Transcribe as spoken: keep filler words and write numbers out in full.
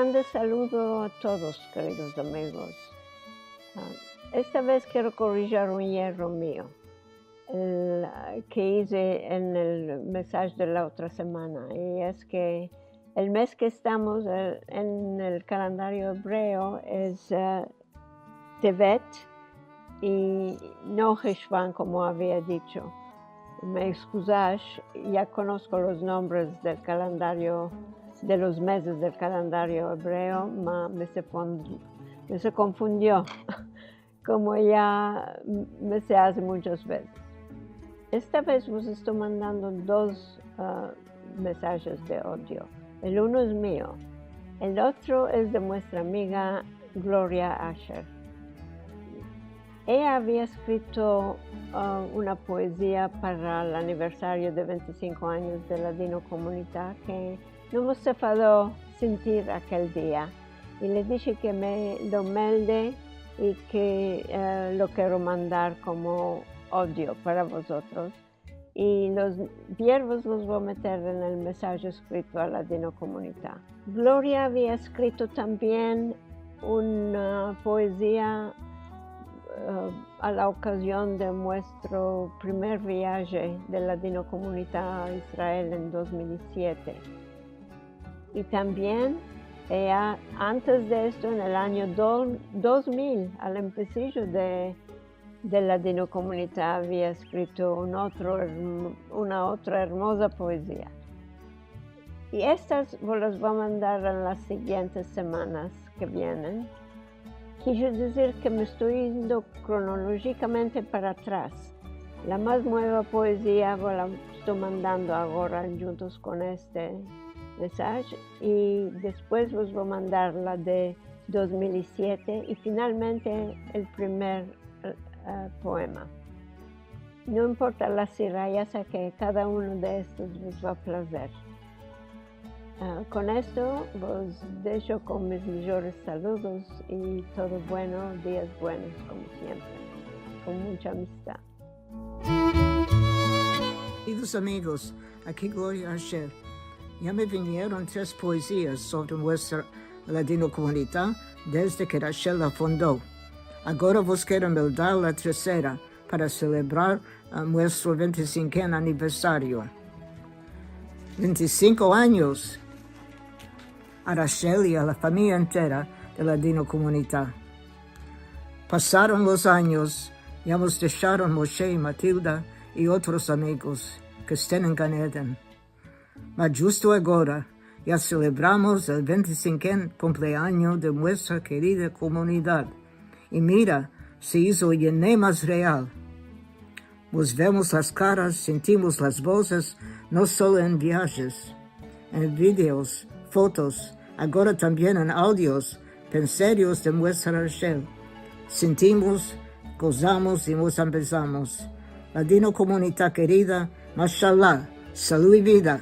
Un saludo a todos, keridos amigos. A, esta vez kero korijir un yerro mio, el, a, ke ize en el mensaj de la otra semana, i es ke el mez ke estamos, e, en el kalendario ebreo es, e, Tevet, i no Heshvan, komo avia dicho. Me eskuzash, ya konosko los nombres del kalendario, de los mezes del kalendario ebreo, ma me se fon-, me se konfundio, komo ya me se aze munchas vezes. Esta vez vos esto mandando dos, a, mensajes de audio. El uno es mio, el otro es de muestra amiga Gloria Asher. Eya avia eskrito, a, una poezia para el aniversario de vente i sinko anyos de Ladinokomunita ke no mos se fado sintir akel dia. I le dishe ke me lo melde i ke, e, lo kero mandar komo audio para vozotros. I los vierbos los vo a meter en el mensaj eskrito a Ladinokomunita. Gloria avia eskrito tambien una poezia, e, a la okazion de muestro primer viaje de Ladinokomunita a Israel en dos mil i siete. I tambien, e, a, antes de esto, en el anyo do-, dos mil, al empesijo de, de Ladinokomunita, avia eskrito un otro erm-, una otra ermoza poezia. I estas vos las vo a mandar en las sigientes semanas ke vienen. Kero dizir ke me esto yendo kronolojikamente para atras. La mas mueva poezia vos la esto mandando agora djuntos kon este mensaj, i despues vos vo a mandar la de dos mil i siete i finalmente el primer, e, e, poema. No importa la sira, ya sea ke kada uno de estos vos va a plazer. A, kon esto vos desho kon mis mijores saludos i todo bueno, dias buenos, komo siempre, kon muncha amistad. Keridos amigos, aki Gloria Asher. Ya me vinieron tres poezias sovre muestra Ladinokomunita desde ke Rachel la fondo. Agora vos kero meldar la tersera, para selebrar, a, muestro vente i sinken aniversario. Vente i sinko anyos a Rachel i a la famiya entera de Ladinokomunita. Pasaron los anyos, ya mos desharon Moshe i Matilda i otros amigos ke esten en Gan Eden. Ma djusto agora ya selebramos el vente i sinken kumpleanyo de muestra kerida komunidad. I mira, se izo yene mas real. Mos vemos las karas, sentimos las vozes, no solo en viajes, en videos, fotos, agora tambien en audios, penserios de muestra Rachel. Sentimos, gozamos i mos ambezamos. Ladinokomunita kerida, mashallah, salud i vida.